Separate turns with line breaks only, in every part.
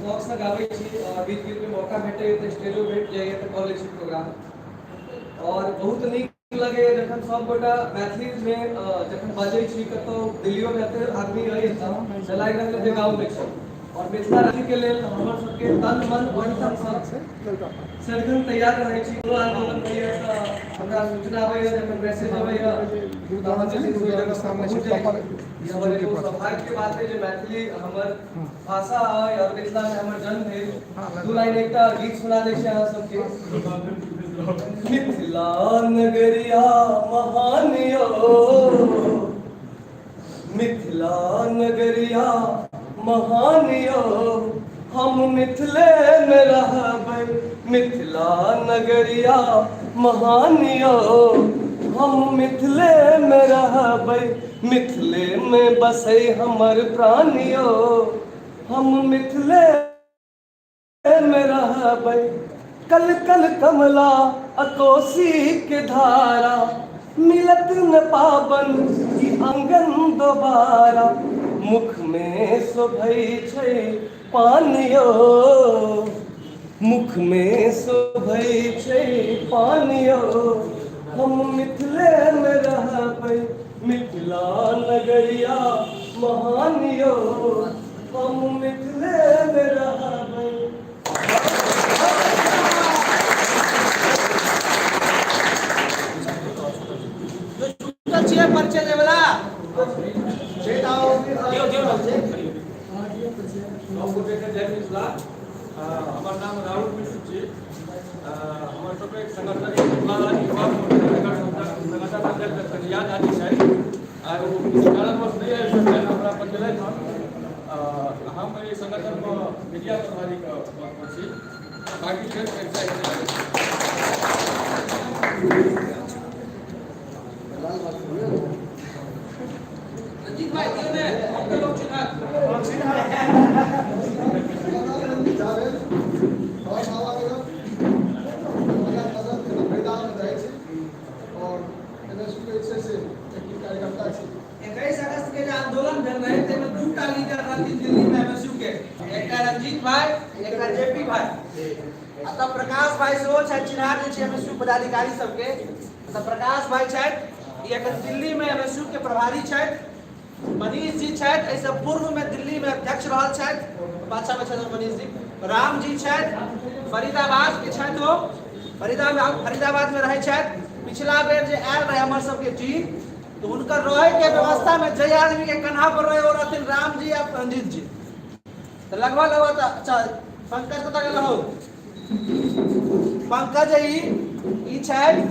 शौकसँ गाबै छी आओर बीच बीचमे मौका भेटैए तऽ स्टेजो भेट जाइए तऽ कऽ लै छी प्रोग्राम। आओर बहुत नीक लगैए जखन सभगोटा मैथिलीमे जखन बाजै छी, कतहु दिल्लियोमे एते आदमी अइ तऽ लागि रहल जे गाँवमे छी। आओर मिथिला राज्यके लेल हमर सबके तन मन और धनसँ सदिखन तैयार रहै छी। कोनो आन्दोलन होइए तऽ हमरा सूचना अबैए, जखन मैसेज अबैए तऽ हम जे छै से ओहि जगह पर पहुँच जाइ छी। ई हमर एगो सौभाग्यके बात अइ जे मैथिली हमर भाषा अइ आओर मिथिलामे हमर जन्म भेल। दू लाइन एकटा गीत सुना दै छी अहाँ सबके। मिथिला नगरिया महान यो, मिथिला नगरिया महान यो, हम मिथिले में रहबै। मिथिला नगरिया महान यो, हम मिथिले में रहबै। मिथिले में बसै हमर प्राण यो, हम मिथिले में रहबै। कल कल कमला अकोसी के धारा, मिलत न पाबन ई आंगन दोबारा। मुख में शोभै छै पान यो, मुख में शोभै छै पान यो, हम मिथिले में रहबै। मिथिला नगरिया महान यो, हम मिथिले में रहबै।
छूटल छियै परिचय देवला।
सब गोटेके जय मिथिला। हमर नाम राहुल मिश्र छी। हमर सबके एक संगठन मिथिला राज्य युवा मोर्चा, एकर संगठन अध्यक्ष कन्हैया झा जी छथि। आ ओ किछु कारणवश नहि आबि सकलनि, हमरा बतेलथि हन। हम एहि संगठनमे मीडिया प्रभारीके पदपर छी। बाँकी फेर परिचय।
रंजीत भाई, दियौ ने, हम तऽ लोक चिन्हत।
और एनएसयू के छै से एक्टिव कार्यकर्ता छी।
21 अगस्त के जे आंदोलन भेल रहे ताहिमे दूटा लीडर रहथिन दिल्ली में एमएसयू के, एकटा रंजीत भाई, एकटा जेपी भाई। आ तब प्रकाश भाई सेहो छथि, चिन्हा दै छी एमएसयू पदाधिकारी सबके। तऽ प्रकाश भाई छथि, ई एखन दिल्ली में एमएसयू के प्रभारी छथि। मनीष जी छथि, एहिसँ पूर्व में दिल्ली में अध्यक्ष रहल छथि, पाछा में छथि मनीष जी। राम जी छथि, फरीदाबाद के छथि, ओ फरीदाबाद में रहै छथि। पिछला बेर जे आयल रहे हमर सबके टीम तऽ हुनकर रहै के व्यवस्था में जाहि आदमी के कन्हा पर रहे ओ रहथिन राम जी आ रंजीत जी। तऽ लगभग लगभग तऽ अच्छा, पंकज कतऽ गेल हो? पंकज ई छथि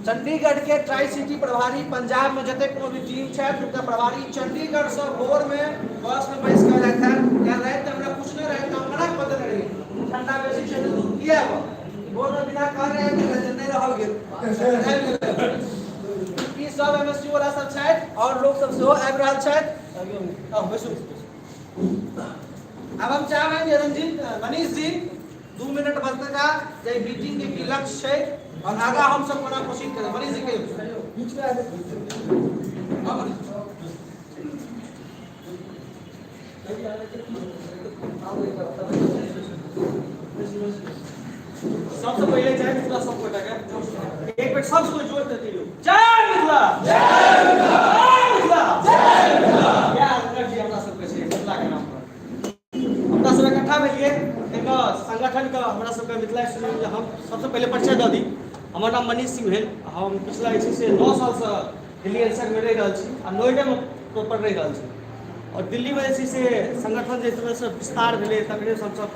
चंडीगढ़ के ट्राई सिटी प्रभारी। पंजाब में जते कोनो भी टीम छथि हुनका प्रभारी। चंडीगढ़ से भोर में बस में बैस के जाइत हन। काल्हि राति हमरा पूछने रहे तऽ हम मना कऽ देने रहियै, ठंडा बेसी छै तऽ दूध किया आबऽ भोर में, बिना कह रहे कि नहि रहल गेल। ई सब एमएसयू वाला सब छथि और लोग सब सेहो आबि रहल छथि। आउ बैसू। आब हम चाहबै जे रंजीत मनीष जी 2 मिनट बतता जे मीटिंग के की लक्ष्य छै और आगा हम सब कोना कोशिश करब। मनीष जी कहियौ। हाँ मनीष।
सबसे पहिले जय मिथिला सब गोटा के। एक बेर सब कोई जोर दे दियौ, जय मिथिला, जय मिथिला, जय मिथिला, जय मिथिला। इएह एनर्जी हमरा सबके छै मिथिला के नाम पर। अपना सब इकट्ठा भेलिए एहिमे संगठन के हमरा सबके मिथिला स्टूडेंट। हम सबसे पहिले परिचय दऽ दी, हमर नाम मनीष सिंह भेल। हम पिछला जे छै से 9 सालसँ दिल्ली एनसीआर में रहि रहल छी आ नोएडामे प्रॉपर रहि रहल छी। आओर दिल्लीमे जे छै से संगठन जे तरहसँ विस्तार भेलै तकरे हमसब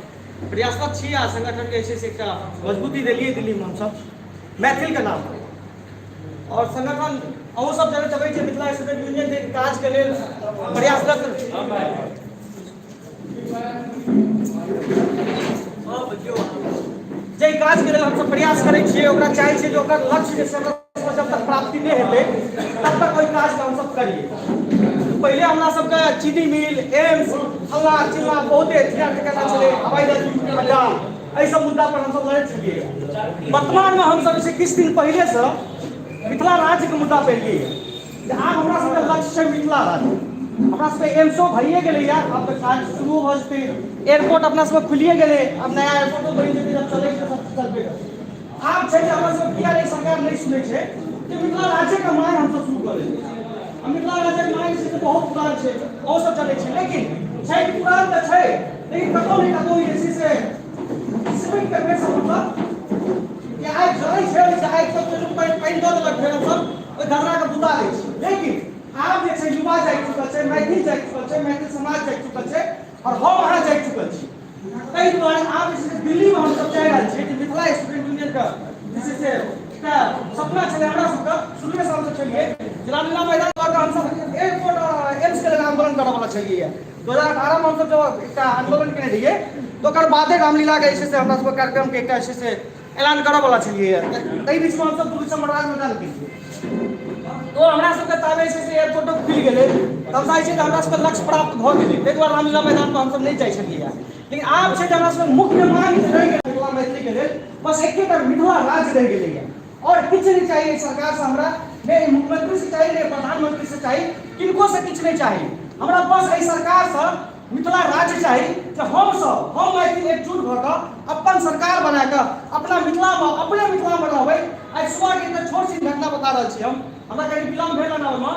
प्रयासरत छी आ संगठनके जे छै से एकटा मजबूती देलियै दिल्लीमे हमसब मैथिलके नाम पर। आओर संगठन अहूँ सब जनैत हेबै जे मिथिला स्टूडेंट यूनियन जे काजके लेल प्रयासरत, जाहि काजके लेल हमसब प्रयास करै छियै ओकरा चाहै छियै जे ओकर लक्ष्य जे छै जब तक प्राप्ति नहि हेतै तब तक ओहि काजके हमसब करियै। पहिले हमरा सबके चीनी मिल, एम्स, फल्ला चिल्ला बहुते केना छलै, हवाई जहाज अड्डा, एहि सब मुद्दा पर हमसब लड़ैत छलियै। वर्तमानमे हमसब जे छै किछु दिन पहिलेसँ मिथिला राज्यके मुद्दा पर एलियै जे आब हमरा सबके लक्ष्य छै मिथिला राज्य। हमरा सबके एम्सो भइए गेलैए, आब तऽ काज शुरू भऽ जेतै। एयरपोर्ट अपना सबके खुलिए गेलै, आब नया एयरपोर्टो बनि जेतै। जब चलै छै सब चलबे करतै। आब छै जे हमरा सबके किया नहि सरकार नहि सुनै छै जे मिथिला राज्यके मांग हमसब शुरू कऽ देलियै। आ मिथिला राज्यक मांग जे छै से बहुत पुरान छै, अहूँ सब चलै छै, लेकिन छै पुरान तऽ छै, लेकिन कतहु ने कतहु जे छै से सीमेंट के फेरसँ मतलब कि आगि जरै छै, ओहिसँ आगि सब चलू पानि दऽ देलक, फेर हमसब ओहि धर्राके बुता दै छी। लेकिन आब जे छै युवा जागि चुकल छै, मैथिल जागि चुकल छै, मैथिल समाज जागि चुकल छै आओर हम अहाँ जागि चुकल छी। ताहि दुआरे आब जे छै से दिल्लीमे हमसब चाहि रहल छियै कि मिथिला स्टूडेंट यूनियनके जे छै से एकटा सपना छलै हमरा सबके, शुरुएसँ हमसब छलियै जे रामलीला मैदान लऽ कऽ हमसब एयरपोर्ट आओर एम्सके लेल आन्दोलन करऽवला छलियै। 2018मे हमसब जब एकटा आन्दोलन केने रहियै तऽ ओकर बादे रामलीलाके जे छै से हमरा सबके कार्यक्रमके एकटा जे छै से ऐलान करऽवला छलियै। ताहि बीचमे हमसब 2 दिसम्बर राज मैदान केलियै, तो हमरा सबके ताबे छै से एयरपोर्टो खुलि गेलै, तऽ हम चाहै छियै जे हमरा सबके लक्ष्य प्राप्त भऽ गेलै। ताहि दुआरे रामलीला मैदान पर हमसब नहि जाइ छलियै। लेकिन आब छै जे हमरा सबके मुख्य मांग जे रहि गेलै मिथिला मैथिलीके लेल, बस एकेटा मिथिला राज्य रहि गेलैए, आओर किछु नहि चाही सरकारसँ हमरा, नहि मुख्यमंत्री से चाही, नहि प्रधानमंत्री से चाही, किनको से किछु नहि चाही हमरा। बस एहि सरकारसँ मिथिला राज्य चाही जे हमसब, हम मैथिल एकजुट भऽ कऽ अपन सरकार बना कऽ अपना मिथिलामे, अपने मिथिलामे रहबै। आइ सुबहके एकटा छोट सी घटना बता रहल छी हम। हमरा कनि विलम्ब भेल हन ओहिमे।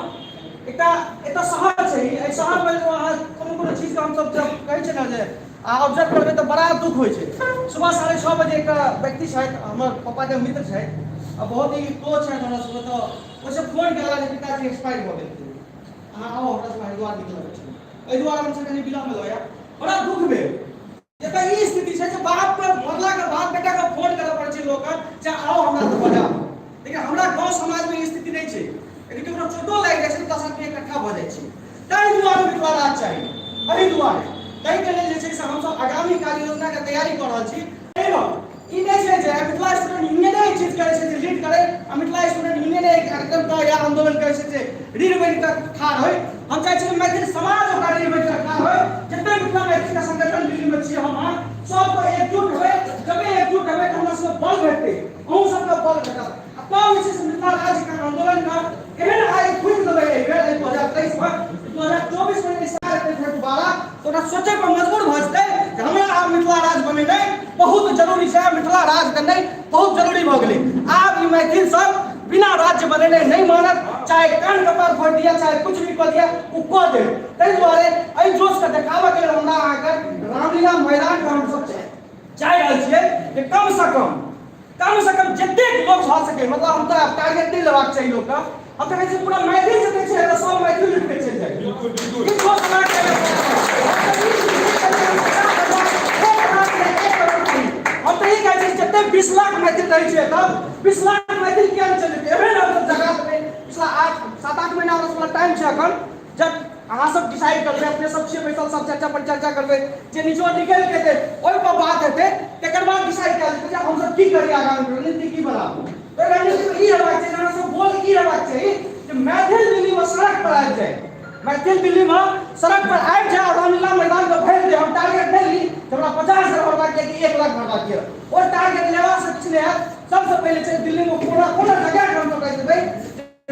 एकटा एतऽ शहर छै, एहि शहरमे अहाँ कोनो कोनो चीजके हमसब जब कहै छियै ने जे अहाँ ऑब्जर्व करबै तऽ बड़ा दुख होइ छै। सुबह 6:30 बजे एकटा व्यक्ति छथि, हमर पप्पाके मित्र छथि आ बहुत ही क्लोज छथि हमरा सबके, तऽ ओहिसँ फोन केला जे पिताजी एक्सपायर भऽ गेलखिन, अहाँ आउ, हमरा सबके हरिद्वार निकलऽ छै। एहि दुआरे हमसब कनि विलम्ब भेल। बड़ा दुख भेल। एतऽ ई स्थिति छै जे बापके मरलाके बाद बेटाके फोन करऽ पड़ै छै लोकके जे आउ हमरा तऽ बजाउ। लेकिन हमरा गाँव समाजमे ई स्थिति नहि छै। यदि ककरो चोटो लागि जाइ छै तऽ 10 आदमी इकट्ठा भऽ जाइ छै। ताहि दुआरे मिथिला राज्य चाही, एहि दुआरे। ताहिके लेल जे छै से हमसब आगामी कार्य योजनाके तैयारी कऽ रहल छी। एहिमे ई नहि छै जे मिथिला स्टूडेंट यूनियने ई चीज करै छै जे लीड करै आ मिथिला स्टूडेंट यूनियने एहि कार्यक्रम का या आंदोलन करै छै जे रीढ़ बनि कऽ ठाढ़ होइ। हम चाहै छी जे मैथिल समाज ओकरा रीढ़ बनि कऽ ठाढ़ होइ। जते मिथिला मैथिल के संगठन दिल्ली में छियै हम अहाँ सबके एकजुट हेबै। जबे एकजुट हेबै तऽ हमरा सबके बल भेटतै, अहूँ सबके बल भेटत आ तब जे छै से मिथिला राज्य के आंदोलन के एहन आगि फूकि देबै एहि बेर, एहि 2023 में, 2024 में सरकार एतै फेर दोबारा तऽ ओकरा सोचै पर मजबूर भऽ जेतै जे हमरा आब मिथिला राज्य बनेनाइ बहुत जरूरी छै। मिथिला राज्य देनाइ बहुत जरूरी भऽ गेलै। आब ई मैथिल सब बिना राज्य बनेने नहि मानत, चाहे कान कपार फोड़ि दिया, चाहे कुछ भी कऽ दिया, ओ कऽ देत। ताहि दुआरे एहि जोशके देखाबऽके लेल हमरा अहाँके रामलीला मैदान पर हमसब चाहि रहल छियै जे कम से कम जतेक लोक भऽ सकै, मतलब हम तऽ टारगेट नहि लेबाक चाही लोकके, हम तऽ कहै छी पूरा मैथिल जतेक छै तऽ सब मैथिल उठि कऽ चलि जाइ।
बिल्कुल बिल्कुल।
ई सोच हमरा हम तऽ ई कहै छी जते 20 लाख मैथिल रहै छै तऽ 20 लाख मैथिल किया नहि चलि जेतै? एहन हमसब जगह देबै। पिछला 8 7 8 महीना हमरा सबके टाइम छै अखन। जब अहाँ सब डिसाइड करबै, अपने सब छियै बैसल, सब चर्चा पर चर्चा करबै, जे निचोड़ निकलि के एतै ओहि पर बात हेतै, तकर बाद डिसाइड कयल जेतै जे हमसब की करी, आगाँ रणनीति की बनाबू। ओहि रणनीति मे ई हेबाक चाही, हमरा सब गोल ई हेबाक चाही जे मैथिल दिल्ली मे सड़क पर आबि जाय, मैथिल दिल्ली मे सड़क पर आबि जाय और रामलीला मैदान के भरि दे। हम टारगेट नहि ली जे हमरा 50,000 भरबाक यऽ कि 1 लाख भरबाक यऽ। ओ टारगेट लेबा से किछु नहि हैत। सबसँ पहिले छै दिल्ली मे कोना कोना जगह के हमसब कहि देबै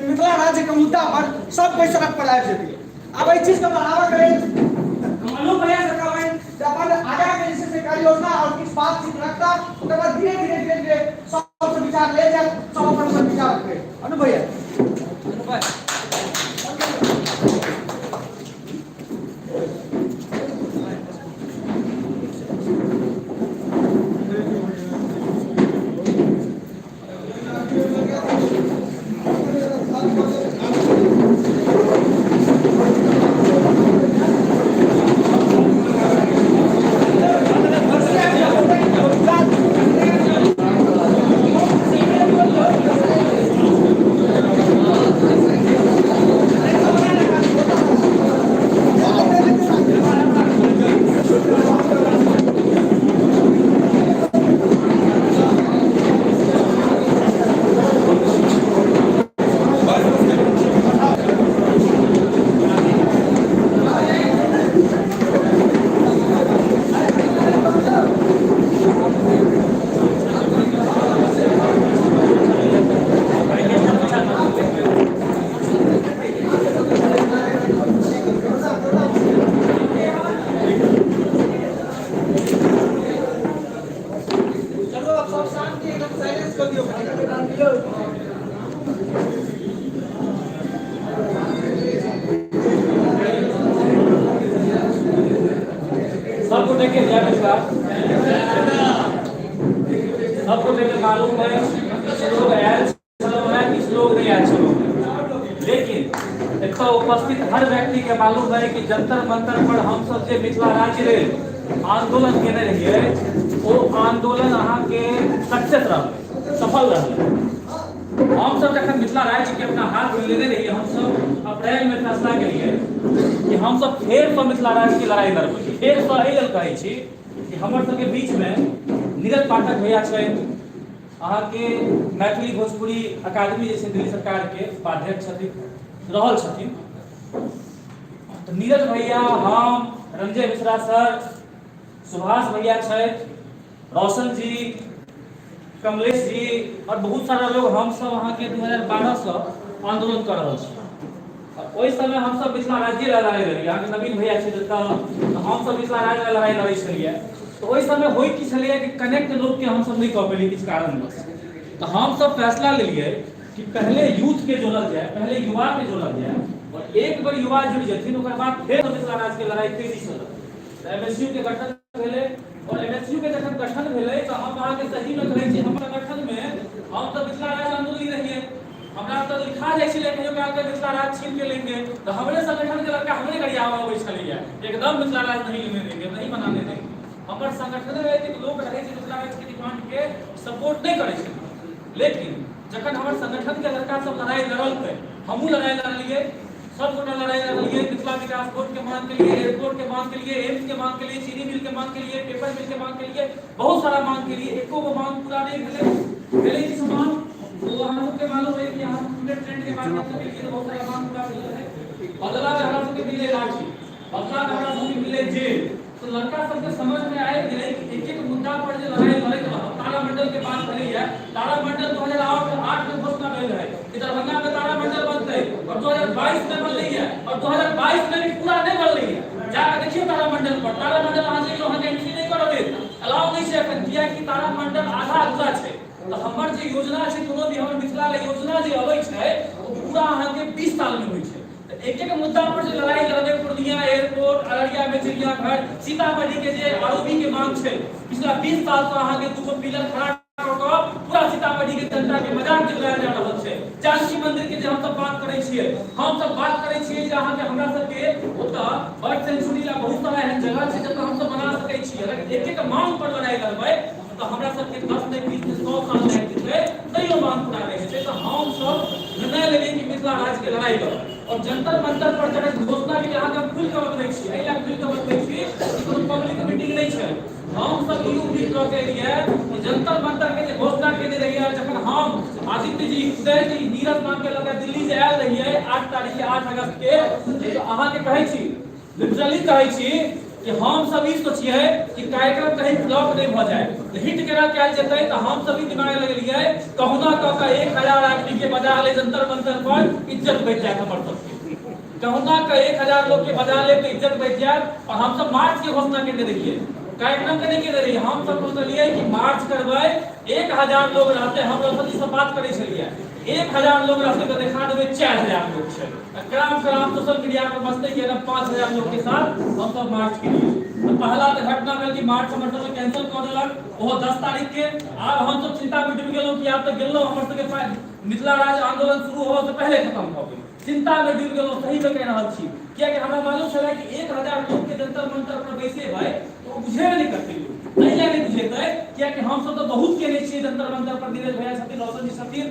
मिथिला राज्य के मुद्दा पर सब कोई सड़क पर आबि जेतै। आब एहि चीज के बढ़ावा के लेल हम अनूप भैया से कहबनि जे अपन आगाँ के जे छै से कार्य योजना और किछु बातचीत रखता, ओकर बाद धीरे धीरे धीरे धीरे सबसे विचार ले जाए, सब अपन अपन विचार रखबै। अनूप भैया, अनूप भाई।
सब गोटे के जय मिथिला। सब गोटे के मालूम है किछु लोग आयल छलहुँ हेँ, किछु लोग नहीं आयल छलहुँ हेँ, लेकिन एतऽ उपस्थित हर व्यक्ति के मालूम है कि जंतर मंतर पर हम सब जे मिथिला राज्य लेल आंदोलन केने रहियै, ओ आंदोलन अहाँके सक्सेस रहलै, सफल रहलै। हम सब जखन मिथिला राज्य के अपना हाथ में लेने रहियै, हम सब अप्रैल में फैसला केलियै कि हम सब फेरसँ मिथिला राज्य के लड़ाई लड़बै। फेरसँ एहि लेल कहै छी कि हमर सबके बीच में नीरज पाठक भैया छथि, अहाँके मैथिली भोजपुरी अकादमी जे छै दिल्ली सरकार के उपाध्यक्ष छथिन, रहल छथिन। तऽ नीरज भैया, हम, रंजय मिश्रा सर, सुभाष भैया छथि, रोशन जी, कमलेश जी और बहुत सारा लोग, हम सब अहाँके 2012 से आंदोलन कर रहल छी। ओहि समय हम सब मिथिला राज्य लए लड़ाई लड़ियै। अहाँके नवीन भैया छै तऽ हम सब मिथिला राज्य लए लड़ाई लड़ै छलियै। तऽ ओहि समय होइ की छलैए कि कनेक्ट लोकके हमसब नहि कऽ पेलियै किछु कारणवश। तऽ हमसब फैसला लेलियै कि पहले यूथ के जोड़ल जाय, पहले युवा के जोड़ल जाय और एक बेर युवा जुड़ि जेथिन ओकर बाद फेर मिथिला राज्य के लड़ाई तेजी से लड़तै। तऽ एमएसयू के गठन भेलै और एमएसयू के जखन गठन भेलै तऽ हम अहाँके सही में कहै छी, हमर संगठन में हम तऽ मिथिला राज्य आंदोलनी रहियै, हमरा तऽ लिखा जाइ छलै कहियो काल के मिथिला राज्य छीन के लेंगे, तऽ हमरे संगठन के लड़का हमरे गरियाबऽ अबै छलैया, एकदम मिथिला राज्य नहीं लेने देंगे, नहीं बनाने देंगे। हमर संगठन में एतेक लोक रहै जे मिथिला राज्य के डिमांड के सपोर्ट नहि करै छलै, लेकिन जखन हमर संगठन के लड़का सब लड़ाई लड़लकै, हमहूँ लड़ाई लड़लियै, सब गोटा लड़ाई लड़लियै मिथिला विकास बोर्ड के मांग के लिए, एयरपोर्ट के मांग के लिए, एम्स के मांग के लिए, चीनी मिल के मांग के लिए, पेपर मिल के मांग के लिए, बहुत सारा मांग के लिए। एको गो मांग पूरा नहीं भेलै, भेलै किछु मांग, वो अहाँ सबके मालूम है कि अहाँ बुलेट ट्रेन के माध्यम से मिल बहुत सारा मांग पूरा भेल रहै। बदला में हमरा सबके मिले लाठी, बदला में हमरा सबके मिले जेल। तो लड़का सबके समझ में आबि गेलै कि एक एक मुद्दा पर जे लड़ाई लड़ैत रहब। तारामंडल के बात भेलैया, तारामंडल 2008 में घोषणा भेल रहै कि दरभंगा में तारामंडल बनतै और 2022 में बनलैया और 2022 में भी पूरा नहि बनलैया। जाके देखियौ तारामंडल पर, तारामंडल अहाँ जइयौ अहाँके एंट्री नहि करऽ देत, अलाउ नहि छै एखन, कियाकि तारामंडल आधा अधूरा छै। तऽ हमर जे योजना छै, कोनो भी हमर मिथिला ले योजना जे अबै छै ओ पूरा अहाँके 20 साल में होइ छै। एक एक मुद्दा पर जे लड़ाई लड़बै, पूर्णिया एयरपोर्ट, अररिया में चिड़ियाघर, सीतामढ़ी के जे आरओबी के मांग छै, पिछला 20 साल से अहाँके दूगो पिलर खड़ा कऽ कऽ पूरा सीतामढ़ी के जनता के मजाक उड़ायल जा रहल छै। जानकी मंदिर के जे हमसब बात करै छियै, हमसब बात करै छियै जे अहाँके हमरा सबके ओतऽ बर्ड सेंचुरी ला बहुत सारा एहन जगह छै जतऽ हमसब बना सकै छियै। अगर एक एक मांग पर लड़ाई लड़बै तऽ हमरा सबके 10 नहि 20 नहि 100 साल लागि जेतै, तैयो मांग पूरा नहि हेतै। तऽ हमसब निर्णय लेलियै कि मिथिला राज्य के लड़ाई लड़बै और जंतर मंतर पर जखन घोषणा के अहाँके हम खुलि कऽ बतबै छी, एहि लए खुलि कऽ बतबै छी कि कोनो पब्लिक मीटिंग नहि छै। हम सब ई उम्मीद कऽ के एलियै कि जंतर मंतर के जे घोषणा केने रहियै, जखन हम आदित्य जी, उदय जी, नीरज नाम के लड़का दिल्ली से आयल रहियै 8 तारीख के 8 अगस्त के, तऽ अहाँके कहै छी, लिटरली कहै छी कि हम सब ई सोचियै कि कार्यक्रम कहीं फ्लॉप नहि भऽ जाए, तऽ हिट केना कयल जेतै। तऽ हम सब ई दिमाग लगेलियै कहुना कऽ कऽ 1000 आदमी के बजा ले जंतर मंतर पर, इज्जत बचि जायत हमर सबके। कहुना कऽ 1000 लोग के बजा ले तऽ इज्जत बचि जायत। और हम सब मार्च के घोषणा केने रहियै, कार्यक्रम के नहि केने रहियै। हम सब सोचलियै कि मार्च करबै, 1000 लोग रहतै। हम रोशन जी से बात करै छलियै, 1000 लोग रहतै तऽ देखा देबै 4000 लोग छै। क्राम क्राम सोशल मीडिया पर बसते कि एकदम 5000 लोग के साथ हम सब मार्च केलियै। तऽ पहला तऽ घटना भेल कि मार्च हमर सबके कैंसिल कऽ देलक, ओहो 10 तारीख के। आब हम सब चिंता में डूबि गेलहुँ कि आब तऽ गेलहुँ, हमर सबके मिथिला राज्य आंदोलन शुरू होबऽ से पहले खत्म भऽ गेल। चिंता में डूबि गेलहुँ, सही में कहि रहल छी, कियाकि हमरा मालूम छलै कि 1000 लोग के जंतर मंतर पर बैसेबै तऽ ओ बुझेबे नहि करतै लोग। एहि लए नहि बुझेतै कियाकि हम सब तऽ बहुत केने छियै जंतर मंतर पर। नीरज भैया छथिन, रोशन जी छथिन,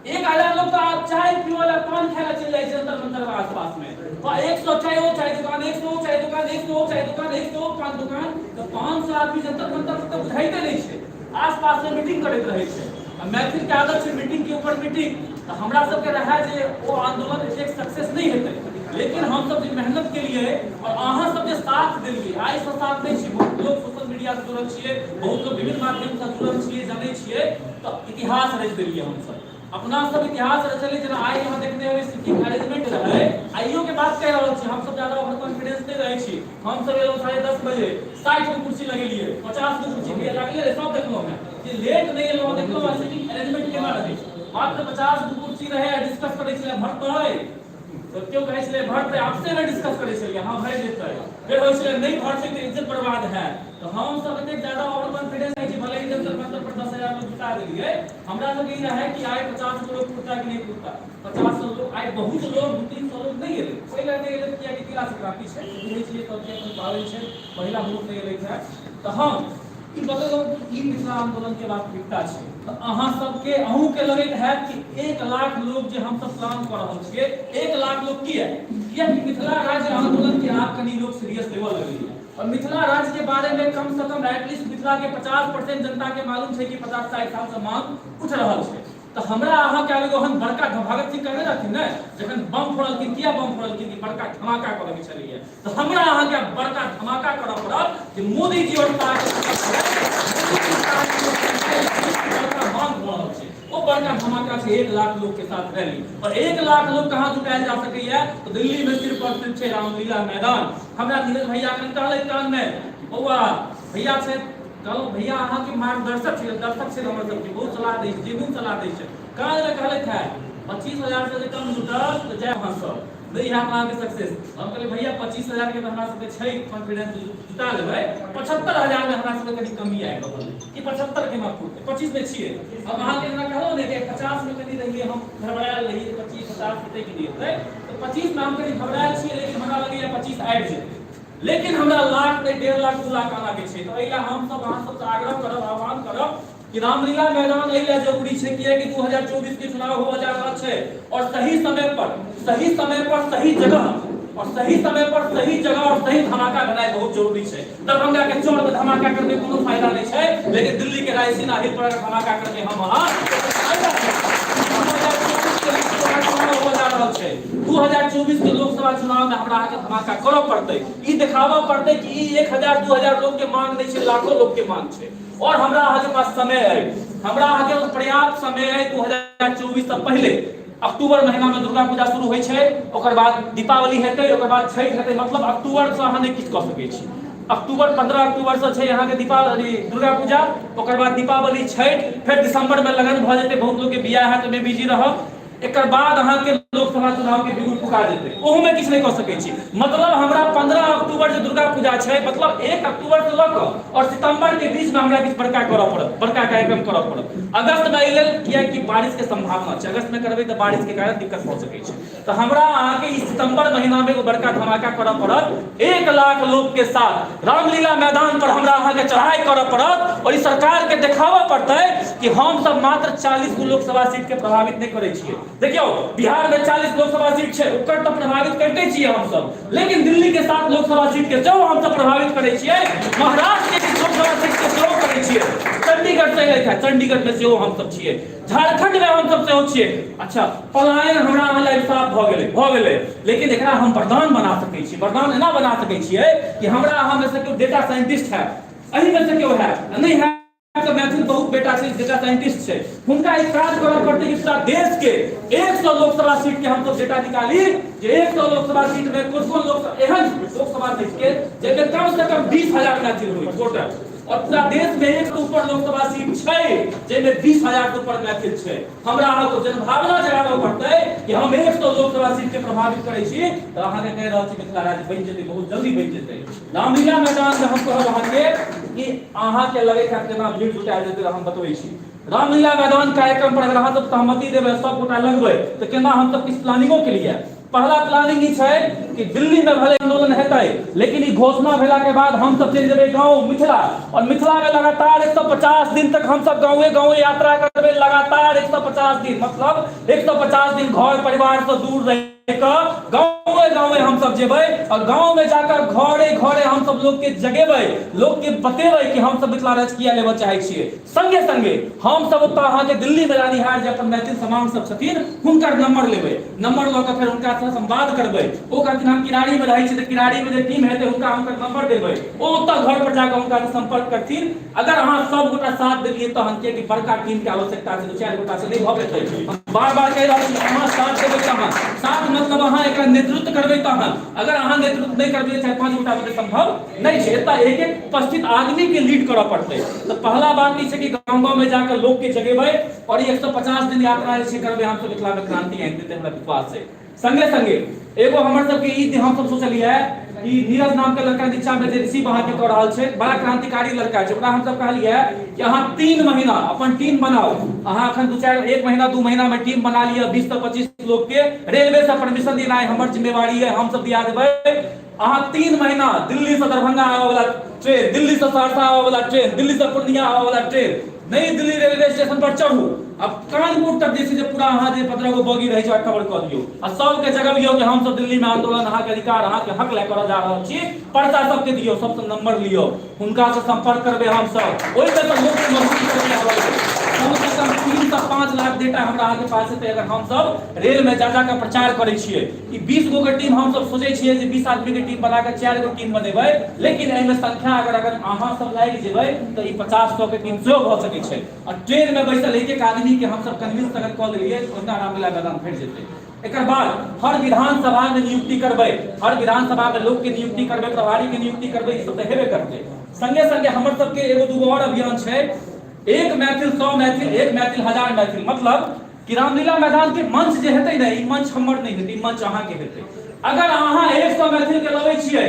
1000 लोग तऽ चाय पीबै ला, पान खाय ला चलि जाइ छै जंतर मंतर के आसपास में। और 100 चाय ओ चाय दुकान, 100 चाय दुकान, 100 चाय दुकान, 100 पान दुकान, तऽ 500 आदमी जंतर मंतर पर तऽ बुझाइते नहि छै, आसपास में मीटिंग करैत रहै छै। आ मैथिल के आदत छै मीटिंग के ऊपर मीटिंग। तऽ हमरा सबके रहै जे ओ आंदोलन एतेक सक्सेस नहि हेतै, लेकिन हम सब जे मेहनत केलियै और अहाँ सब जे साथ देलियै, आइ से साथ नहि छी, बहुत लोग सोशल मीडिया से जुड़ल छियै, बहुत लोग विभिन्न माध्यम से जुड़ल छियै, जानै छियै, तऽ इतिहास रचि देलियै हमसब, अपना सब इतिहास रचलियै। जेना आइ अहाँ देखने हेबै सीटिंग अरेंजमेंट रहै, आइयो के बात कहि रहल छी, हमसब ज्यादा ओवर कॉन्फिडेंस नहि रहै छी। हमसब एलहुँ 10:30 बजे, 60 गो कुर्सी लगेलियै, 50 गो कुर्सी भैया लागले रहै, सब देखलहुँ हँ जे लेट नहि एलहुँ, देखलहुँ हँ सीटिंग अरेंजमेंट केना रहै, मात्र 50 गो कुर्सी रहै आ डिस्कस करै छलै भरतै। तऽ केओ कहै छलै भरतै, आपसेमे डिस्कस करै छलियै, हँ भरि जेतै। फेर होइ छलै नहि भरतै तऽ इज्जत बर्बाद हैत। तऽ हम सब एतेक ज्यादा ओवर कॉन्फिडेंस नहि छी, भले ही जंतर मंतर पर 10,000 लोग जुटा देलियै, हमरा सबके ई रहै कि आइ 50 गो लोग पुरता कि नहि पुरता। 50 लोग आइ बहुत लोग, 200-300 लोग नहि एलै। पहिले नहि एलै कियाकि तिला संक्रांति छै, बुझै छियै सबके अपन पाबनि छै, पहिला ग्रुप नहि एलै छै। तऽ हम ई बतेलहुँ कि ई मिथिला आंदोलन के वास्तविकता छै। तऽ अहाँ सबके अहूँके लगैत हैत कि 1 लाख लोग जे हमसब प्लान कऽ रहल छियै, 1 लाख लोग किया? कियाकि मिथिला राज्य आंदोलन के आब कनि लोग सीरियस लेबऽ लगलैए। और मिथिला राज्य के बारे में कम से कम एटलीस्ट मिथिला के 50% जनता के मालूम छै कि 50-60 साल से मांग उठ रहल छै। तऽ हमरा अहाँके आब एगो एहन बड़का भगत सिंह कहने रहथिन ने, जखन बम फोड़लखिन, किया बम फोड़लखिन कि बड़का धमाका करऽ के छलैया। तऽ हमरा अहाँके आब बड़का धमाका करऽ पड़त कि मोदी जी और बड़का मांग भऽ रहल छै, ओ बड़का धमाका छै 1 लाख लोग के साथ रैली। और 1 लाख लोग कहाँ जुटायल जा सकैया? तऽ दिल्ली में सिर्फ और सिर्फ छै रामलीला मैदान। हमरा नीरज भैया एखन कहलै कान में, बौआ भैया छै, कहलहुँ भैया अहाँके मार्गदर्शक छै, दर्शक छै हमर सबके, बहुत सलाह दै छै, जेन्युइन सलाह दै छै। कान में कहलथि है 25,000 से जे कम जुटल तऽ जायब अहाँ सब, नहि हैत अहाँके सक्सेस। हम कहलियै भैया 25,000 के तऽ हमरा सबके छै कॉन्फिडेंस, जुटा लेबै। 75,000 में हमरा सबके कनि कमी आबि रहल है कि 75 केना पुरतै, 25 में छियै। हम अहाँके जेना कहलहुँ ने कि 50 में कनि रहियै, हम घबरायल रहियै 25-50 हेतै कि नहि हेतै, तऽ 25 में हम कनि घबरायल छियै, लेकिन हमरा लगैया 25 आबि जेतै। लेकिन हमरा लाख नहि 1.5 लाख 2 लाख आना के छै। तऽ एहि लए हमसब अहाँ सबसँ आग्रह करब, आह्वान करब कि रामलीला मैदान एहि लए जरूरी छै कियाकि 2024 के चुनाव होबऽ जा रहल छै और सही समय पर, सही समय पर सही जगह और सही समय पर सही जगह और सही धमाका भेनाइ बहुत जरूरी छै। दरभंगा के चौर में धमाका करने कोनो फायदा नहीं छै, लेकिन दिल्ली के रायसीना हिल पर अगर धमाका करने हम अहाँ फायदा छै। 2024 के लोकसभा चुनाव होबऽ जा रहल छै। 2024 के लोकसभा चुनाव में हमरा अहाँके धमाका करऽ पड़तै, ई देखाबऽ पड़तै कि ई 1000-2000 लोग के मांग नहीं छै, लाखों लोग के मांग छै। और हमरा अहाँके पास समय है, हमरा अहाँके पास पर्याप्त समय है। 2024 से पहले अक्टूबर महीना में दुर्गा पूजा शुरू होइ छै, ओकर बाद दीपावली हेतै, ओकर बाद छठि हेतै, मतलब अक्टूबर से अहाँ नहि किछु कऽ सकै छी। अक्टूबर 15 अक्टूबर से छै अहाँके दीपावली, दुर्गा पूजा, ओकर बाद दीपावली, छठि, फेर दिसंबर में लगन भऽ जेतै, बहुत लोग के बियाह हैत, ओहिमे बिजी रहब। एकर बाद अहाँके लोकसभा चुनाव के बिगुल फुका जेतै, ओहूमे किछु नहि कऽ सकै छी। मतलब हमरा 15 अक्टूबर जे दुर्गा पूजा छै, मतलब 1 अक्टूबर से लऽ कऽ और सितंबर के बीच में हमरा किछु बड़का करऽ पड़त, बड़का कार्यक्रम करऽ पड़त अगस्त में। एहि लेल कियाकि बारिश के संभावना छै, अगस्त में करबै तऽ बारिश के कारण दिक्कत भऽ सकै छै। तऽ हमरा अहाँके ई सितंबर महीना में एगो बड़का धमाका करऽ पड़त, 1 लाख लोग के साथ रामलीला मैदान पर हमरा अहाँके चढ़ाई करऽ पड़त और ई सरकार के देखाबऽ पड़तै कि हम सब मात्र 40 गो लोकसभा सीट के प्रभावित नहि करै छियै। देखियौ बिहार में 40 लोकसभा सीट छै, ओकर तऽ प्रभावित करिते छियै हम सब, लेकिन दिल्ली के 7 लोकसभा सीट के सेहो हम सब प्रभावित करै छियै, महाराष्ट्र के किछु लोकसभा सीट के सेहो करै छियै, चंडीगढ़ से एलै, चंडीगढ़ में सेहो हम सब छियै, झारखंड में हम सब सेहो छियै। अच्छा पलायन हमरा अहाँ लए साफ भऽ गेलै, भऽ गेलै, लेकिन एकरा हम वरदान बना सकै छी। वरदान एना बना सकै छियै कि हमरा अहाँ में से केओ डेटा साइंटिस्ट है, एहि में से केओ है नहीं है तऽ मैथिल बहुत बेटा छै डेटा साइंटिस्ट छै, हुनका एक काज करऽ पड़तै कि पूरा देश के 100 लोकसभा सीट के हम सब डेटा निकाली जे 100 लोकसभा सीट में कोन कोन लोकसभा एहन लोकसभा सीट के जाहिमे कम से कम 20,000 मैथिल होय वोटर, और पूरा देश में 100 ऊपर लोकसभा सीट छै जाहिमे 20,000 के ऊपर मैथिल छै। हमरा अहाँके जनभावना जगाबऽ पड़तै कि हम 100 लोकसभा सीट के प्रभावित करै छी, तऽ अहाँके कहि रहल छी मिथिला राज्य बनि जेतै, बहुत जल्दी बनि जेतै। रामलीला मैदान में हम कहब अहाँके कि अहाँके लगै छै केना भीड़ जुटायल जेतै, हम बतबै छी। रामलीला मैदान कार्यक्रम पर अगर अहाँ सब सहमति देबै, सब गोटा लगबै, तऽ केना हम सब किछु प्लानिंगो के लिए। पहला प्लानिंग ई छै कि दिल्ली में भले आंदोलन हेतै, लेकिन ई घोषणा भेला के बाद हम सब चलि जेबै गाँव मिथिला, और मिथिला में लगातार 150 दिन तक हम सब गाँवे गाँवे यात्रा करबै, लगातार 150 दिन, मतलब 150 दिन घर परिवार से दूर रहि कऽ गाँवे गाँवे हम सब जेबै और गाँव में जाकर घरे घरे हम सब लोग के जगेबै, लोग के बतेबै कि हम सब मिथिला राज्य किया लेबऽ चाहै छियै। संगे संगे हम सब ओतऽ अहाँके दिल्ली में रहनिहार जे अपन मैथिल समाज सब छथिन हुनकर नंबर लेबै, नंबर लऽ कऽ फेर हुनका से संवाद करबै। ओ कहथिन हम किरारी में रहै छी तऽ किरारी में जे टीम हेतै हुनका हुनकर नंबर देबै, ओ ओतऽ घर पर जाकऽ हुनका से संपर्क करथिन। अगर अहाँ सब गोटा साथ देलियै तहन कियाकि बड़का टीम के आवश्यकता छै, 2-4 गोटा से नहि भऽ पेतै। हम बार बार कहि रहल छी अहाँ साथ देबै तहन, साथ मतलब अहाँ एकरा नेतृत्व करबै तहन, अगर अहाँ नेतृत्व नहि करबै 4-5 गोटा बुते संभव नहि छै। एतऽ एक एक उपस्थित आदमी के लीड करऽ पड़तै। तऽ पहला बात ई छै कि गाँव गाँव में जाकर लोग के जगेबै और 150 दिन यात्रा जे छै करबै हम सब, मिथिला में क्रांति आनि देतै, हमरा विश्वास छै। संगे संगे एगो हमर सबके ई हम सब सोचलियै ई नीरज नाम के लड़का नीचा में जे रिसीव अहाँके कऽ रहल छै, बड़ा क्रांतिकारी लड़का छै, ओकरा हमसब कहलियै कि अहाँ 3 महीना अपन टीम बनाउ। अहाँ अखन 2-4 1 महीना 2 महीना में टीम बना लिअ, 20 से 25 लोग के रेलवे से परमिशन दिनाइ हमर जिम्मेवारी है, हम सब दिया देबै। अहाँ 3 महीना दिल्ली से दरभंगा आबऽ वाला ट्रेन, दिल्ली से सहरसा आबऽ वाला ट्रेन, दिल्ली से पूर्णिया आबऽ वाला ट्रेन, नई दिल्ली रेलवे स्टेशन पर चढ़ू, अब कानपुर तक जे छै से पूरा अहाँ जे 15 गो बगी रहै छै ओकरा कवर कऽ दियौ आ सबके जगबियौ कि हमसब दिल्ली में आंदोलन अहाँके अधिकार अहाँके हक लए करऽ जा रहल छी। पर्चा सबके दियौ, सबसँ नंबर लियौ, हुनका से संपर्क करबै हमसब, ओहिमे से लोकके मजबूत करबै। कम से कम 3 से 5 लाख डेटा हमरा अहाँके पास हेतै अगर हमसब रेल में जा जा कऽ प्रचार करै छियै। ई 20 गो के टीम हमसब सोचै छियै जे 20 आदमी के टीम बना कऽ 4 गो टीम बनेबै, लेकिन एहिमे संख्या अगर अगर अहाँ सब लागि जेबै तऽ ई 50-100 के टीम सेहो भऽ सकै छै। आ ट्रेन में बैसल एक एक आदमी के हमसब कन्विंस अगर कऽ देलियै तऽ ओहिना रामलीला मैदान भरि जेतै। एकर बाद हर विधानसभा में नियुक्ति करबै, हर विधानसभा में लोक के नियुक्ति करबै, प्रभारी के नियुक्ति करबै, ई सब तऽ हेबे करतै। संगे संगे हमर सबके एगो दूगो और अभियान छै, 1 मैथिल 100 मैथिल, 1 मैथिल 1000 मैथिल। मतलब कि रामलीला मैदान के मंच जे हेतै ने, ई मंच हमर नहि हेतै, ई मंच अहाँके हेतै। अगर अहाँ 100 मैथिल के लबै छियै,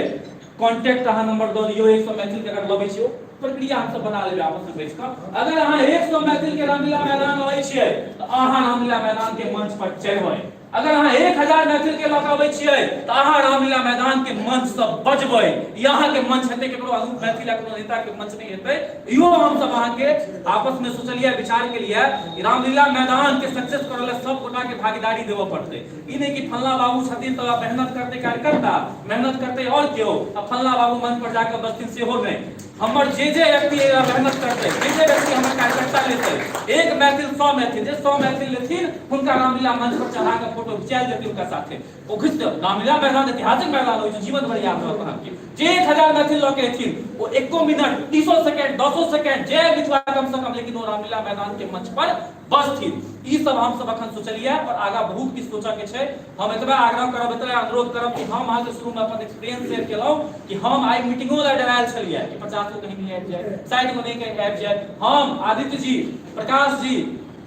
कॉन्टैक्ट अहाँ नंबर दऽ दियौ, 100 मैथिल के अगर लबै छियै, प्रक्रिया हमसब बना लेबै आपस में बैठ कऽ। अगर अहाँ 100 मैथिल के रामलीला मैदान लबै छियै तऽ अहाँ रामलीला मैदान के मंच पर चढ़बै। अगर अहाँ 1000 मैथिल के लऽ कऽ अबै छियै तऽ अहाँ रामलीला मैदान के मंच सँ बजबै। ई अहाँके मंच हेतै, केकरो अनूप मैथिल या कोनो नेता के मंच नहि हेतै। इहो हमसब अहाँके आपस में सोचलियै, विचार केलियै कि रामलीला मैदान के सक्सेस करऽ लए सब गोटा के भागीदारी देबऽ पड़तै। ई नहि कि फल्लाँ बाबू छथिन तऽ मेहनत करतै कार्यकर्ता, मेहनत करतै आओर केओ, आ फल्लाँ बाबू मंच पर जाकऽ बजथिन सेहो नहि। हमर जे जे व्यक्ति मेहनत करतै, जे जे व्यक्ति हमर कार्यकर्ता लेतै, 1 मैथिल 100 मैथिल, जे 100 मैथिल लेथिन हुनका रामलीला मंच पर चढ़ा कऽ फोटो घिचायल जेतै हुनका साथे। ओ घिच रामलीला मैदान ऐतिहासिक मैदान होइ छै, जीवन भर याद रहत अहाँके। जे 1000 मैथिल लऽ के एथिन ओ 1 मिनट 30 सेकेंड 10 सेकेंड जय मिथिला कम से कम, लेकिन ओ रामलीला मैदान के मंच पर बसथिन। ई सब हमसब अखन सोचलियै और आगा बहुत किछु सोचऽ के छै। हम एतबे आग्रह करब, एतबे अनुरोध करब कि हम अहाँके शुरू में अपन एक्सपीरियंस शेयर केलहुँ कि हम आइ मीटिंगो लए डरायल छलियै कि 50 गो कहीं नहि आबि जाय, 60 गो नहि कहीं आबि जाय। हम, आदित्य जी, प्रकाश जी,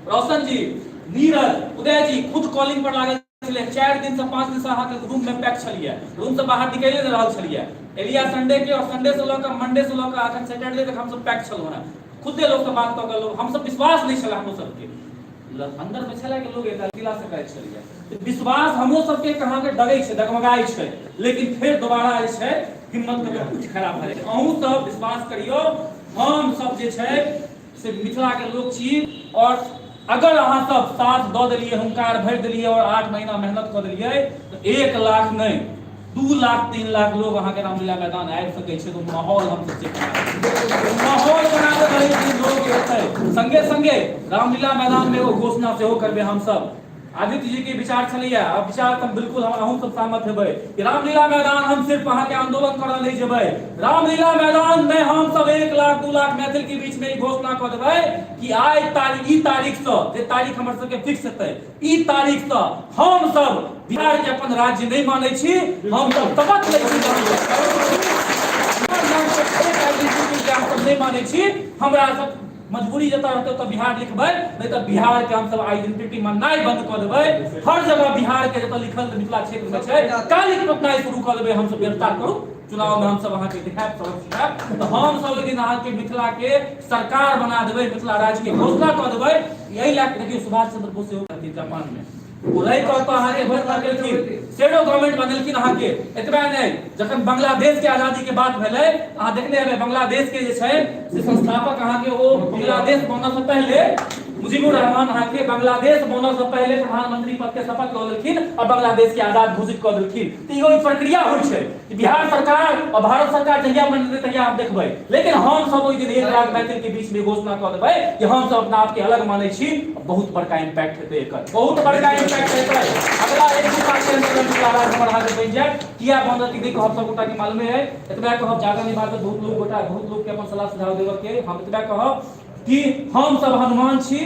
रोशन जी, नीरज, उदय जी खुद कॉलिंग पर लागल छलियै। 4 दिन से 5 दिन से अहाँके रूम में पैक छलियै, रूम से बाहर निकलिए नहि रहल छलियै। एलिया संडे के और संडे से लऽ कऽ मंडे से लऽ कऽ अखन सैटरडे तक हमसब पैक छलहुँ हेँ। खुदे लोग से बात कऽ के लोग हमसब विश्वास नहि छलै हमरो सबके अंदर में छलै कि लोग एतऽ जिला से कहै छलियै। विश्वास हमरो सबके कहाँ के डगै छै, डगमगाइ छै, लेकिन फेर दोबारा जे छै हिम्मत कऽ के उठि खड़ा भऽ जाइ छै। अहूँ सब विश्वास करियौ, हम सब जे छै से मिथिला के लोग छी और अगर अहाँ सब साथ दऽ देलियै, हुंकार भरि देलियै और 8 महीना मेहनत कऽ देलियै तऽ 1 लाख नहि 2 लाख 3 लाख लोग अहाँके रामलीला मैदान आबि सकै छै। तऽ माहौल हमसब जे माहौल बना देबै कि लोग एतै। संगे संगे रामलीला मैदान में एगो घोषणा सेहो करबै हमसब। आदित्य जी के विचार छलैया, आ विचार तऽ बिल्कुल हम अहूँ सब सहमत हेबै कि रामलीला मैदान हम सिर्फ अहाँके आंदोलन करऽ नहि जेबै। रामलीला मैदान में हम सब 1 लाख 2 लाख मैथिल के बीच में ई घोषणा कऽ देबै कि आइ तारीख, ई तारीख सँ जे तारीख हमर सबके फिक्स हेतै, ई तारीख सँ हम सब बिहार के अपन राज्य नहि मानै छी, हम सब शपथ लै छी हम सब नहि मानै छी। हमरा सब मजबूरी जतऽ रहतै ओतऽ बिहार लिखबै, नहि तऽ बिहार के हमसब आइडेंटिटी माननाइ बंद कऽ देबै। हर जगह बिहार के जतऽ लिखल मिथिला क्षेत्र में छै कालिक पोतनाइ शुरू कऽ देबै हमसब। गिरफ्तार करू, चुनाव में हमसब अहाँके देखायब, सबक सिखायब। तऽ हमसब ओहि दिन अहाँके मिथिला के सरकार बना देबै, मिथिला राज्य के घोषणा कऽ देबै। यही लए कऽ देखियौ सुभाष चंद्र बोस सेहो रहथिन जापान में, ओ रहि कऽ तऽ अहाँके घोषणा केलखिन, शेडो गवर्नमेंट बनेलखिन अहाँके। एतबे नहि, जखन बांग्लादेश के आजादी के बात भेलै, अहाँ देखने हेबै बांग्लादेश के जे छै से संस्थापक अहाँके ओ बांग्लादेश बनऽ से पहले मुजीबुर रहमान अहाँके बांग्लादेश बनऽ से पहले प्रधानमंत्री पद के शपथ लऽ लेलखिन और बांग्लादेश के आजाद घोषित कऽ देलखिन। तऽ इहो एक प्रक्रिया होइ छै कि बिहार सरकार और भारत सरकार जहिया बनेतै तहिया हम देखबै, लेकिन हम सब ओहि दिन 1 लाख मैथिल के बीच में घोषणा कऽ देबै कि हम सब अपना आप के अलग मानै छी। बहुत बड़का इम्पैक्ट हेतै एकर, बहुत बड़का इम्पैक्ट हेतै। अगला 1-2 साल के अंदर मिथिला राज्य हमर अहाँके बनि जायत। किया बनत नहि कहब, सब गोटा के मालूमे है। एतबा कहब, ज्यादा नहीं बात, बहुत लोग गोटा बहुत लोग के अपन सलाह सुझाव देबऽ के। हम एतबा कहब कि हम सब हनुमान छी,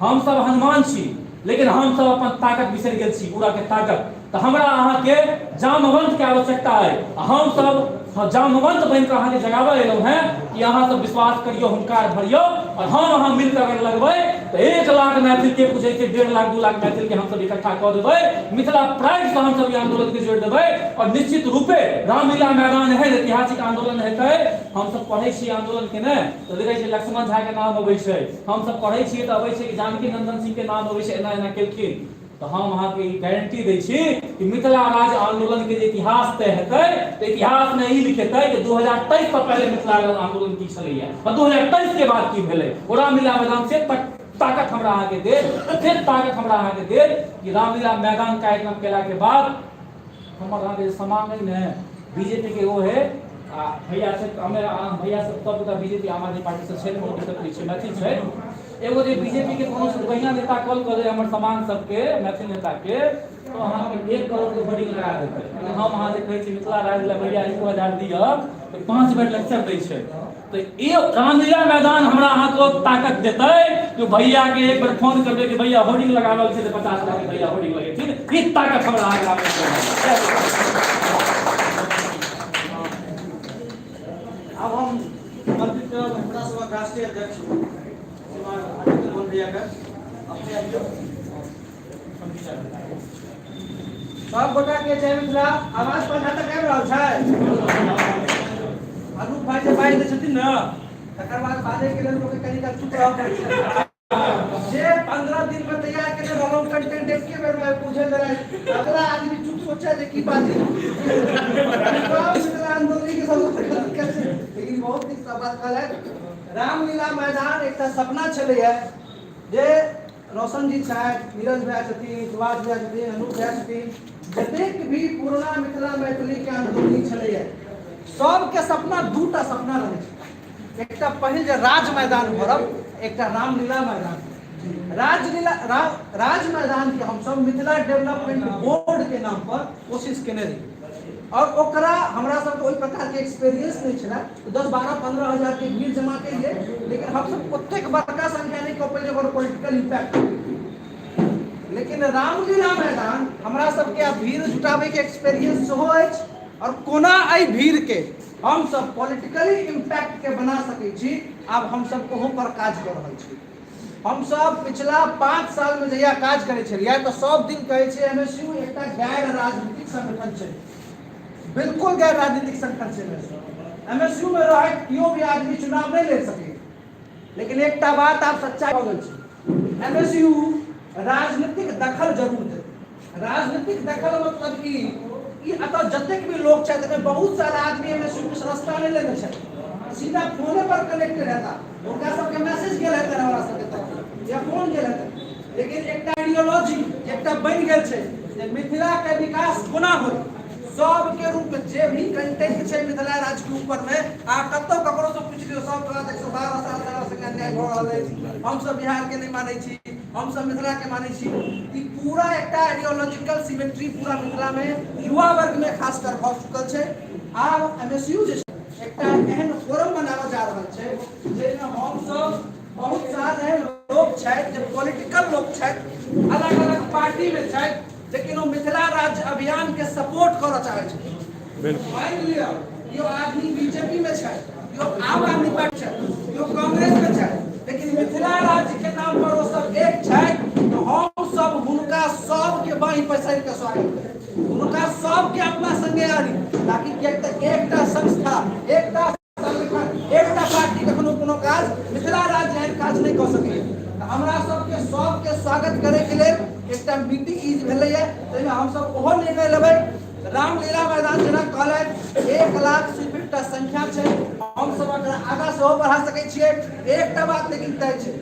हम सब हनुमान छी, लेकिन हम सब अपन ताकत बिसरि गेल छी, पूरा के ताकत। तऽ हमरा अहाँके जामवंत के आवश्यकता है। हम सब जामवंत बनि कऽ अहाँके जगाबऽ एलहुँ हेँ कि कि अहाँ सब विश्वास करियौ, हुंकार भरियौ और हम अहाँ मिलकर अगर लगबै तऽ 1 लाख मैथिल के पूछै छै, 1.5 लाख 2 लाख मैथिल के हमसब इकट्ठा कऽ देबै। मिथिला प्राइड से हमसब ई आंदोलन के जोड़ि देबै और निश्चित रूपे रामलीला मैदान एहन ऐतिहासिक आंदोलन हेतै। हमसब पढ़ै छियै आंदोलन के ने तऽ देखै छियै लक्ष्मण झा के नाम अबै छै, हमसब पढ़ै छियै तऽ अबै छै कि जानकी नंदन सिंह के नाम अबै छै, एना एना केलखिन। तऽ हम अहाँके ई गारंटी दै छी कि मिथिला राज्य आंदोलन के जे इतिहास तय हेतै तऽ इतिहास में ई लिखेतै कि 2023 से पहले मिथिला आंदोलन की छलैया और 2023 के बाद की भेलै। ओ रामलीला मैदान से ताकत हमरा अहाँके देत, से ताकत हमरा अहाँके देत कि रामलीला मैदान कार्यक्रम केला के बाद हमर अहाँके जे सामान अइ ने बीजेपी के ओ है आ भैया छै, हमे भैया सब सब गोटा बीजेपी आम आदमी पार्टी से छै, कोनो दिक्कत नहि छै, मैथिल छै। एगो जे बीजेपी के कोनो बढ़िया नेता कॉल कर दे हमर सामान सबके मैथिल नेता के, तो अहाँके 1 करोड़ के होर्डिंग लगा देतै। लेकिन हम अहाँ जे कहै छी मिथिला राज्य लए भैया 1000 दिअ तऽ 5 बेर लेक्चर दै छै। तऽ ई रामलीला मैदान हमरा अहाँके ताकत देतै कि भैया के एक बेर फोन करबै कि भैया होर्डिंग लगा रहल छै तऽ 50 लाख भैया होर्डिंग लगेथिन। ई ताकत हमरा अहाँके
आब हम आमंत्रित करब हमरा सभक राष्ट्रीय अध्यक्ष श्रीमान आदित्य मोहन भैया के। अपने आबियौ। सब गोटा के जय मिथिला। आवाज पंखा तक आबि रहल छै? अनूप भाई जे बाजि दै छथिन ने तकर बाद बाजै के लेल लोकके कनि काल चुप रहऽ पड़ै छै। जे 15 दिन में तैयार केने रहलहुँ कंटेंट एके बेर में बुझल रहै, अगला आदमी चुप सोचे जे की बाजी। मिथिला आंदोलन के सब दिक्कत छै, लेकिन बहुत नीक सब बात कहलथि। रामलीला मैदान एकटा सपना छलैया जे रोशन जी छथि, नीरज भैया छथिन, सुभाष भैया छथिन, अनूप भैया छथिन, जतेक भी पुरना मिथिला मैथिली के आंदोलनी छलैया सबके सपना दूटा सपना रहै छै। एकटा पहिल जे राज मैदान भरब, एकटा रामलीला मैदान। राजलीला राज मैदान के हमसब मिथिला डेवलपमेंट बोर्ड के नाम पर कोशिश केने रही और ओकरा हमरा सबके ओहि प्रकार के एक्सपीरियंस नहीं छलै। 10, 12, 15 हजार के भीड़ जमा केलिए, लेकिन हमसब ओतेक बड़का संख्या नहीं कऽ पेलिए ओकर पॉलिटिकल इम्पैक्ट। लेकिन रामलीला मैदान हमरा सबके आब भीड़ जुटाबै के एक्सपीरियंस सेहो अछि और कोना एहि भीड़ के हमसब पॉलिटिकली इम्पैक्ट के बना सकै छी, आब हमसब ओहो पर काज कऽ रहल छी। हमसब पिछला 5 साल में जहिया काज करै छलियै तऽ सब दिन कहै छै एमएसयू एकटा गैर राजनीतिक संगठन छै, बिल्कुल गैर राजनीतिक संगठन छै एमएसयू। एमएसयू में रहैत केओ भी आदमी चुनाव नहीं लड़ सकै। लेकिन एकटा बात आब सच्चाई भऽ गेल छै, एमएसयू राजनीतिक दखल जरूर देतै। राजनीतिक दखल मतलब ई कि एतऽ जतेक भी लोग छथि एहिमे बहुत सारा आदमी एमएसयू के सदस्यता नहि लेने छथि, सीधा फोने पर कनेक्टेड हेता, हुनका सबके मैसेज गेल हेतनि हमरा सबके तरफ या फोन गेल हेतनि। लेकिन एकटा आइडियोलॉजी एकटा बनि गेल छै जे मिथिला के विकास कोना होय, सबके रूप में जे भी कंटेंट छै मिथिला राज्य के ऊपर में, अहाँ कतौ ककरो से पूछि लियौ, सब कहत 112 साल से हमरा संगे अन्याय भऽ रहल अछि, हमसब बिहार के नहि मानै छी, हमसब मिथिला के मानै छी। ई पूरा एकटा आइडियोलॉजिकल सिमेट्री पूरा मिथिला में युवा वर्ग में खासकर भऽ चुकल छै। आब एमएसयू जे छै एकटा एहन फोरम बनाबऽ जा रहल छै जाहिमे हमसब बहुत सारा एहन लोक छथि जे पॉलिटिकल लोक छथि, अलग अलग पार्टी में छथि, लेकिन ओ मिथिला राज्य अभियान के सपोर्ट करऽ चाहै छथिन। मानि लिअ केओ आदमी बीजेपी में छथि, केओ आम आदमी पार्टी छथि, केओ कांग्रेस में छथि, लेकिन मिथिला राज्य के नाम पर ओ सब एक छथि, तऽ हम सब हुनका सबके बाँहि पसारि के स्वागत करी, हुनका सबके अपना संगे आनी, ताकि किएक तऽ एकटा संस्था, एकटा संगठन, एकटा पार्टी कखनो कोनो काज मिथिला राज्य एहन काज नहि कऽ सकैए। तऽ हमरा सबके सबके स्वागत करैके लेल एकटा मीटिंग ई भेलैए, ताहिमे हमसब ओहो निर्णय लेबै। रामलीला मैदान जेना कहलथि 1 लाख सिर्फ एकटा संख्या छै, हमसब एकरा आगाँ सेहो बढ़ा सकै छियै। एकटा बात लेकिन तय छै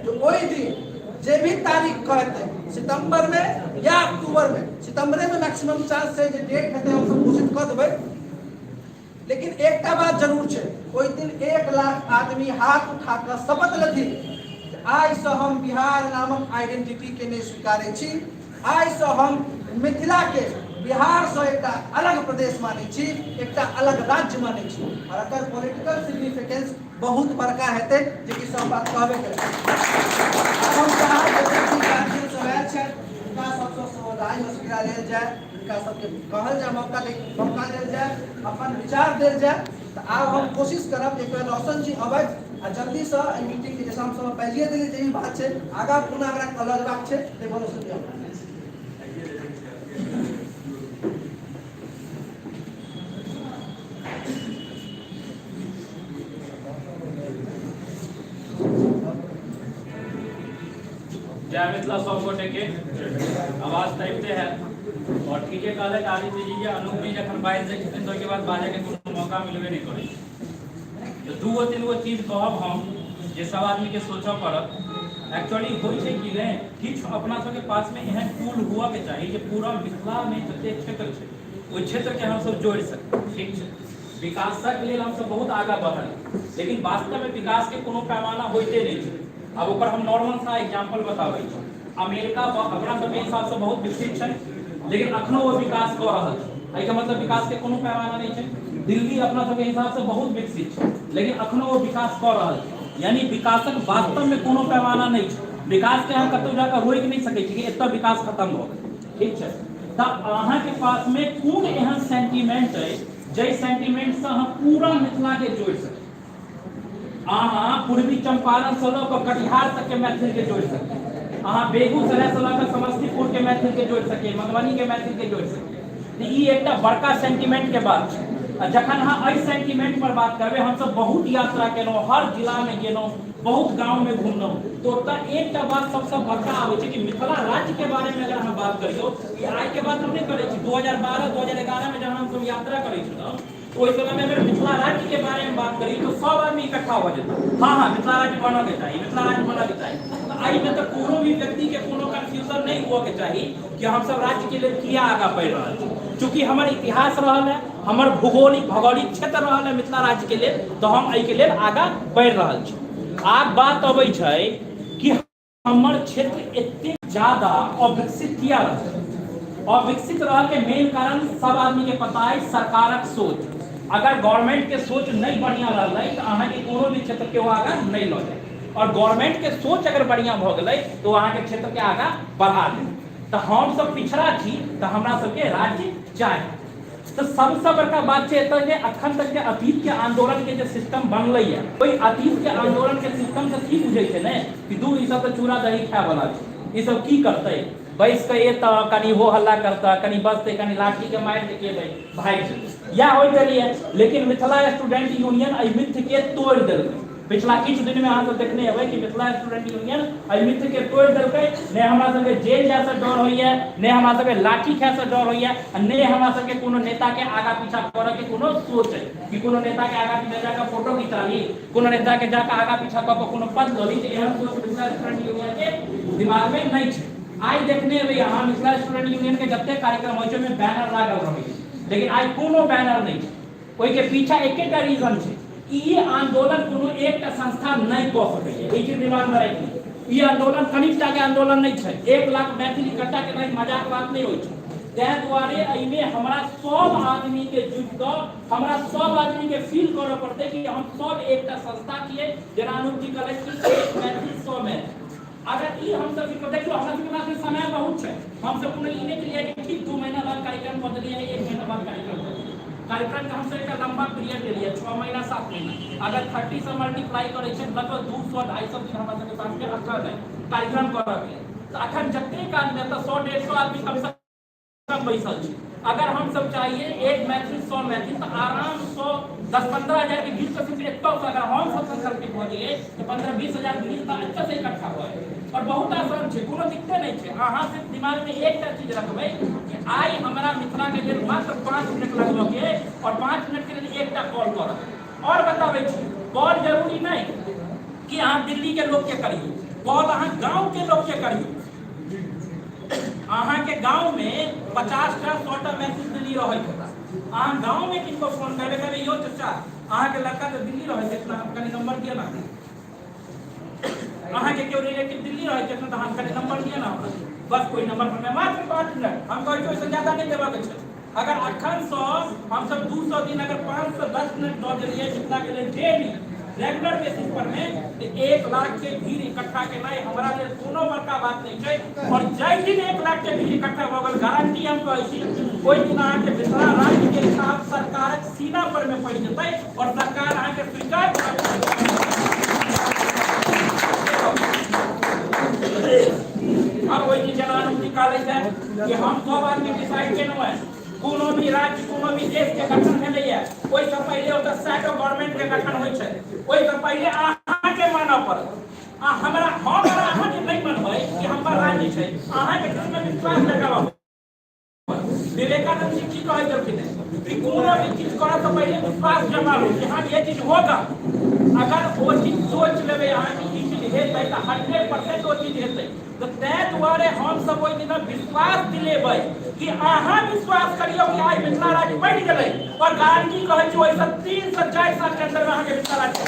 जे ओहि दिन जे भी तारीख कहतै, सितम्बर में या अक्टूबर में, सितम्बरे में मैक्सिमम चांस छै जे डेट हेतै हमसब घोषित कऽ देबै। लेकिन एकटा बात जरूर छै, ओहि दिन 1 लाख आदमी हाथ उठा कऽ शपथ लेथिन आइसँ हम बिहार नामक आइडेंटिटी के नहि स्वीकारै छी, आइसँ हम मिथिला के बिहारसँ एकटा अलग प्रदेश मानै छी, एकटा अलग राज्य मानै छी, और एकर पॉलिटिकल सिग्निफिकेंस बहुत बड़का हेतै, जेकि सब बात कहबे करै। आब हम चाहब जतेक भी गार्जियन सब आयल छथि हुनका सबसँ सेहो राय मशविरा लेल जाय, हुनका सबके कहल जाय, मौका देल जाय, अपन विचार देल जाय। तऽ आब हम कोशिश करब जे एक बेर रोशन जी अबैत आ जल्दीसँ एहि मीटिंगके जैसे हम समय पाइए देलियै जे ई बात छै, आगाँ पुनः एकरा लऽ जेबाक छै, ताहि पर रोशन जी आबथि।
जय मिथिला सब गोटे के आवाज तऽ अबिते है और ठीके कहलथि आदित्य जी जे अनूप जी जखन बाजि दै छथिन तऽ ओहिके बाद बाजैके कोनो मौका मिलबे नहि करै छै। तऽ दू गो तीन गो चीज कहब हम जे सब आदमीके सोचऽ पड़त। एक्चुअली होइ छै कि नहि, किछु अपना सबके पासमे एहन टूल हुअके चाही जे पूरा मिथिलामे जतेक क्षेत्र छै ओहि क्षेत्रके हमसब जोड़ि सकी। ठीक छै, विकासक लेल हमसब बहुत आगाँ बढ़ल, लेकिन वास्तवमे विकासके कोनो पैमाना होइते नहि छै। आब ओकर हम नॉर्मल सा एग्जाम्पल बताबै छी। अमेरिका अपना सबके हिसाबसँ बहुत विकसित छै, लेकिन अखनो ओ विकास कऽ रहल छै। एहिके मतलब विकासके कोनो पैमाना नहि छै। दिल्ली अपना सबके हिसाबसँ बहुत विकसित छै, लेकिन अखनो ओ विकास कऽ रहल छै। यानी विकासक वास्तवमे कोनो पैमाना नहि छै। विकासके अहाँ कतहु जाकऽ रोकि नहि सकै छी कि एतऽ विकास खतम भऽ गेल। ठीक छै, तऽ अहाँके पासमे कोन एहन सेंटिमेंट अइ जाहि सेंटिमेंटसँ अहाँ पूरा मिथिलाके जोड़ि सकी। अहाँ पूर्वी चंपारण से लऽ कऽ कटिहार तक के मैथिल के जोड़ि सकी, अहाँ बेगूसराय से लऽ कऽ समस्तीपुर के मैथिल के जोड़ि सकी, मधुबनी के मैथिल के जोड़ि सकी। तऽ ई एकटा बड़का सेंटिमेंट के बात छै। आ जखन अहाँ एहि सेंटिमेंट पर बात करबै, हमसब बहुत यात्रा केलहुँ, हर जिला में गेलहुँ, बहुत गाँव में घुमलहुँ, तऽ ओतऽ एकटा बात सबसँ बड़का आबै छै कि मिथिला राज्य के बारे में अगर अहाँ बात करियौ, ई आइ के बात हम नहि करै छी, 2012 2011 में जहन हमसब यात्रा करै छलहुँ ओहि समय में अगर मिथिला राज्य के बारे में बात करी तो सब आदमी इकट्ठा हो जेता, हाँ हाँ मिथिला राज्य बनऽ के चाही, मिथिला राज्य बनऽ के चाही। तऽ एहिमे तऽ कोनो भी व्यक्ति के कोनो कंफ्यूजन नहीं हुअ के चाही कि हम सब राज्य के लेल किया आगाँ बढ़ि रहल छी। चूँकि हमर इतिहास रहल है, हमर भौगोलिक क्षेत्र रहल है मिथिला राज्य के लेल, तऽ हम एहिके लेल आगाँ बढ़ि रहल छी। आब बात अबै छै कि हमर क्षेत्र एतेक ज्यादा अविकसित किया रहल। अविकसित रहल के मेन कारण सब आदमी के पता है, सरकारक सोच। अगर गवर्नमेंट के सोच नहीं बढ़िया रहलै तऽ अहाँके कोनो भी क्षेत्र के ओ आगाँ नहीं लऽ जायत, और गवर्नमेंट के सोच अगर बढ़िया भऽ गेलै तऽ ओ अहाँके क्षेत्र के आगाँ बढ़ा देत। तऽ हम सब पिछड़ा छी तऽ हमरा सबके राज्य चाही। तऽ सबसँ बड़का बात छै एतऽ जे अखन तक जे अतीत के आंदोलन के जे सिस्टम बनलै है, ओहि अतीत के आंदोलन के सिस्टम से की बुझै छै ने कि दू ई सब तऽ चूड़ा दही खाय वाला छै, ई सब की करतै, बैस कऽ एतऽ कनि हो हल्ला करतै, कनि बजतै, कनि लाठी के मारि देखेबै, भागि जेतै, इएह होइत एलैए। लेकिन मिथिला स्टूडेंट यूनियन एहि मिथ्य के तोड़ि देलकै। पिछला किछु दिन में अहाँ सब देखने हेबै कि मिथिला स्टूडेंट यूनियन एहि मिथ्य के तोड़ि देलकै। नहि हमरा सबके जेल जाय से डर होइए, नहि हमरा सबके लाठी खाय से डर होइए, आ नहि हमरा सबके कोनो नेता के आगा पीछा करऽ के कोनो सोच है कि कोनो नेता के आगा पीछा जाकऽ फोटो घिचा ली, कोनो नेता के जाकऽ आगा पीछा कऽ कऽ कोनो पद लऽ ली। तऽ एहन सोच मिथिला स्टूडेंट यूनियन के दिमाग में नहि छै। आइ देखने हेबै अहाँ मिथिला स्टूडेंट यूनियन के जते कार्यक्रम होइ छै ओहिमे बैनर लागल रहै छै, लेकिन आइ कोनो बैनर नहि छै। ओहिके पीछा एकेटा रीजन छै कि ई आंदोलन कोनो एकटा संस्था नहि कऽ सकैए। ई चीज दिमाग में राखि लियौ, ई आंदोलन कनिकटा के आंदोलन नहि छै। 1 लाख मैथिल इकट्ठा केनाइ मजाक बात नहि होइ छै। ताहि दुआरे एहिमे हमरा सब आदमी के जुटि कऽ, हमरा सब आदमी के फील करऽ पड़तै कि हम सब एकटा संस्था छियै। जेना अनूप जी कहलथि कि एक मैथिल 100 मैथिल। अगर ई हम सब देखियौ, हमरा सबके पास समय बहुत छै, हम सब कोनो ई नहि केलियै कि ठीक 2 महीना बाद कार्यक्रम कऽ देलियै, 1 महीना बाद कार्यक्रम कऽ देलियै। कार्यक्रम के हम सब एकटा लंबा पीरियड लेलियै, 6 महीना 7 महीना। अगर 30 से मल्टीप्लाई करै छै लगभग 200-250 दिन हमरा सबके पास में अखन है कार्यक्रम करऽ के। तऽ अखन जतेक आदमी एतऽ 100-150 आदमी कम से कम बैसल छै। अगर हम सब चाहिए एक मैथिल 100 मैथिल तऽ आराम से 10-15 हजार के भीड़ से सिर्फ एतऽ से अगर हम सब संकल्पित भऽ जाइए तऽ 15-20 हजार भीड़ तऽ एतऽ से इकट्ठा भऽ जाए। और बहुत आसान छै, कोनो दिक्कते नहीं छै। अहाँ सिर्फ दिमाग में एकटा चीज रखबै कि आइ हमरा मिथिला के लेल मात्र 5 मिनट लगबऽ के और 5 मिनट के लेल एकटा कॉल करब। और बताबै छी, कॉल जरूरी नहीं कि अहाँ दिल्ली के लोग के करियौ, कॉल अहाँ गाँव के लोग के करियौ। अहाँ के गाँव में 50टा 100टा मैथिल दिल्ली रहैत हेता, अहाँ गाँव में किनको फोन करबै, कहबै यौ चचा अहाँ के लड़का तऽ दिल्ली रहै छै, कनि नंबर दिअ ना। अहाँ के केओ रिलेटिव दिल्ली रहै छै तऽ अहाँ कनि नंबर दिअ ना हमरा, बस कोई नंबर पर मात्र 5 मिनट, हम कहै छी ओहिसँ ज्यादा नहि देबऽ के छै। अगर अखन सँ हमसब 200 दिन अगर 5 से 10 मिनट दऽ देलियै मिथिला के लेल डेली,
रेगुलर बेसिस पर में तऽ 1 लाख के भीड़ इकट्ठा केनाइ हमरा लेल कोनो बड़का बात नहि छै। और जाहि दिन 1 लाख के भीड़ इकट्ठा भऽ गेल, गारंटी हम कहै छी, ओहि दिन अहाँके मिथिला राज्य के छाप सरकारक सीना पर में पड़ि जेतै और सरकार अहाँके स्वीकार करत। हम ओहि दिन जेना अनुमति कहलै कि हम सब आदमी डिसाइड केलहुँ हेँ, कोनो भी राज्य कोनो भी देश के गठन भेलैया ओहिसँ पहिले ओतऽ शैडो गवर्नमेंट के गठन होइ छै, ओहिसँ पहिले अहाँके मानऽ पड़त। आ हमरा हम अगर अहाँ जे नहि मनबै कि हमर राज्य छै, अहाँके दिलमे विश्वास जगाबऽ। विवेकानंद जी की कहै छलखिन कि कोनो भी चीज करऽ से पहिले विश्वास जमाबू कि हाँ ये चीज होगा। अगर ओ चीज सोच लेबै अहाँ कि ई चीज हेतै तऽ 100% ओ चीज हेतै। तऽ ताहि दुआरे हमसब ओहि दिना विश्वास दिलेबै कि अहाँ विश्वास करियौ कि आइ मिथिला राज्य बनि गेलै, और गारंटी कहै छी ओहिसँ 3 से 4 साल के अंदर में अहाँके मिथिला राज्य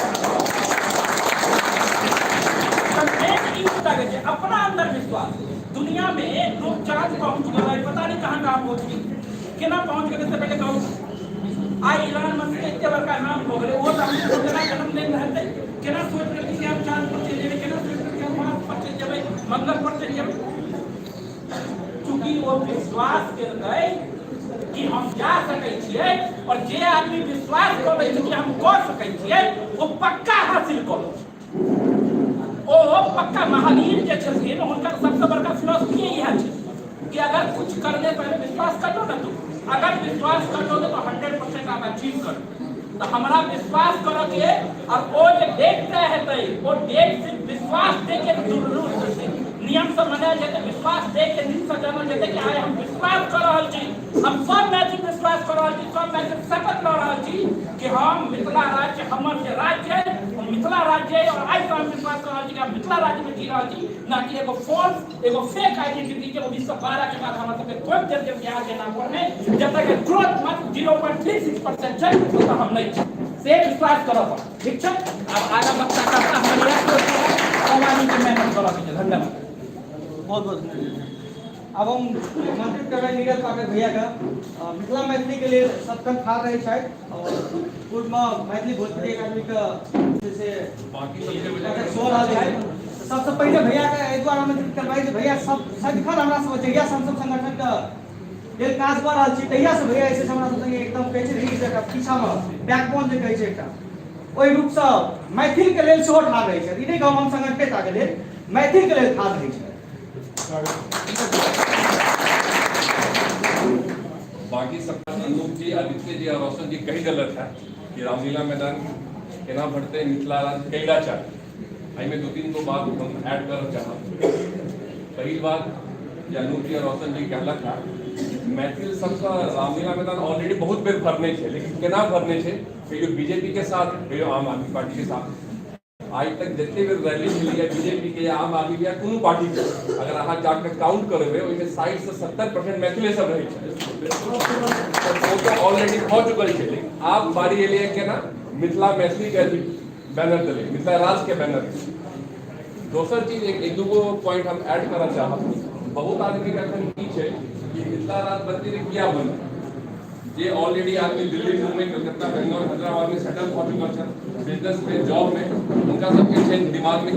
मेन ई मुद्दा छै, अपना अंदर विश्वास। दुनिया में लोग चांद पहुंच गए, पता नहीं कहाँ कहाँ पहुंच गए, केना पहुंच गए से पहले कहू। आइ इलान मस्क के एते बड़का नाम भऽ गेलै, ओ तऽ हम केना जन्म लेने रहतै, केना सोचि लेलकै कि हम चांद पर चलि जेबै, केना सोचि लेलकै हम मार्स पर चलि जेबै, मंगल पर चलि जेबै। चूंकि ओ विश्वास केलकै कि हम जा सकै छियै, और जे आदमी विश्वास कऽ लै छै कि हम कऽ सकै छियै, ओ पक्का हासिल कऽ लै छै। ओ पक्का। महावीर जे छथिन हुनकर सबसे बड़का फिलोसफी इएह छै कि अगर कुछ करने पहले विश्वास कर लो ना तू, अगर विश्वास कर लोगे तो 100% आप अचीव कर। तो हमरा विश्वास करऽ के और ओ जे डेट तय हेतै, ओ डेट सिर्फ विश्वास दे के जरूर छै, नियम से मनायल जेतै, विश्वास दे के नीक से जानल जेतै कि आइ हम विश्वास कऽ रहल छी, हम सब मैथिल विश्वास कऽ रहल छी, सब मैथिल शपथ लऽ रहल छी कि हम मिथिला राज्य, हमर जे राज्य है वो मिथिला राज्य है, और आइ से हम विश्वास कऽ रहल छी कि हम मिथिला राज्य में जी रहल छी, ना कि एगो फॉल्स एगो फेक आइडेंटिटी के 1912 के बाद हमरा सबके थोपि देल गेल बिहार के नाम पर में, जब तक ग्रोथ मात्र 0.36% छै ओतऽ हम नहि छी, से विश्वास करऽ पड़त। ठीक छै, आब आगाँ बच्चा करता, हमर इएह सोच है, सब आदमी के मेहनत करऽ के छै। धन्यवाद,
बहुत बहुत धन्यवाद। अब हम आमंत्रित कर रहे हैं नीरज पाठक भैया का। मिथिला मैथिली के लिए सदखन ठाढ़ रहे छथि और पूर्व में मैथिली भोजपुरी अकादमी के जैसे सो रहल छथि। सबसे पहले भैया के एहि दुआरे आमंत्रित करबै जे भैया सब सदिखन हमरा सब जहिया से हमसब संगठन के लेल काज कऽ रहल छी तहिया से भैया जे छै हमरा सब संगे एकदम कहै छै रीढ़ जकाँ पीछा में बैकबोन जे कहै छै एकटा, ओहि रूपसँ मैथिल के लेल सेहो ठाढ़ रहै छथि। ई नहि कहब हम संगठने टा के लेल, मैथिल के लेल ठाढ़ रहै छथि।
बाकी सब अनूप जी, आदित्य जी और रोशन जी कही गलत है कि रामलीला मैदान केना भरते मिथिला राज्य कैला चाही। एहिमे 2-3 गो बात हम ऐड करब चाहब। पहिल बात जे अनूप जी और रोशन जी कहलक है, मैथिल सबसँ रामलीला मैदान ऑलरेडी बहुत बेर भरने छै, लेकिन केना भरने छै, कहियो बीजेपी के साथ, कहियो आम आदमी पार्टी के साथ। आइ तक जते बेर रैली भेलैया बीजेपी के या आम आदमी के या कोनो पार्टी के, अगर अहाँ जाके काउंट करबै ओहिमे 60 से 70% मैथिले सब रहै छै। ओ तऽ ऑलरेडी भऽ चुकल छै, लेकिन आब बारी एलैया केना मिथिला मैथिली के अथी बैनर देलै, मिथिला राज्य के बैनर। दोसर चीज एक दूगो पॉइंट हम ऐड करऽ चाहब। बहुत आदमी के अखन की छै कि मिथिला राज्य बनतै तऽ किया बनतै, जे ऑलरेडी आदमी दिल्ली, मुंबई, कलकत्ता, बेंगलोर, हैदराबाद में सेटल भऽ चुकल छथि बिजनेस में, जॉब में, हुनका सबके छै दिमाग में।